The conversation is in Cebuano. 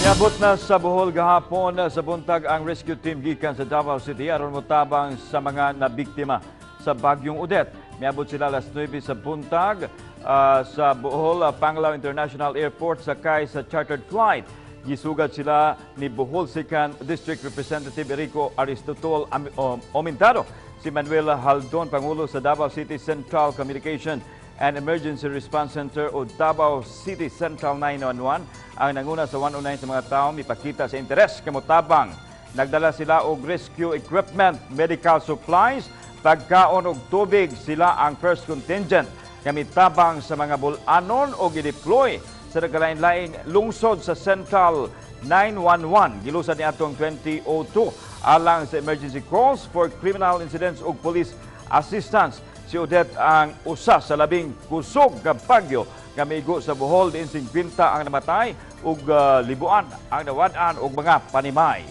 Niabot na sa Bohol gahapon sa buntag ang rescue team gikan sa Davao City aron motabang sa mga nabiktima sa Bagyong Odette. Miabot sila alas 9 sa buntag sa Bohol Panglao International Airport sakay sa chartered flight. Gisugad sila ni Bohol Second District Representative Erico Aristotle Omentado. Si Manuel Haldon, Pangulo sa Davao City Central Communication and Emergency Response Center o Davao City Central 911 ang nanguna sa 109 sa mga tao mipakita sa interes kamutabang. Nagdala sila og rescue equipment, medical supplies, pagkaon og tubig. Sila ang first contingent nga mitabang sa mga bul-anon og i-deploy sa nagkalain-laing lungsod sa Central 911. Gilusad ni atong 2002 alang sa emergency calls for criminal incidents ug police assistance. Si Odette ang usa sa labing kusog nga bagyo nga miigo sa Bohol, diin 50 ang namatay ug libuan ang nawad-an og mga panimay.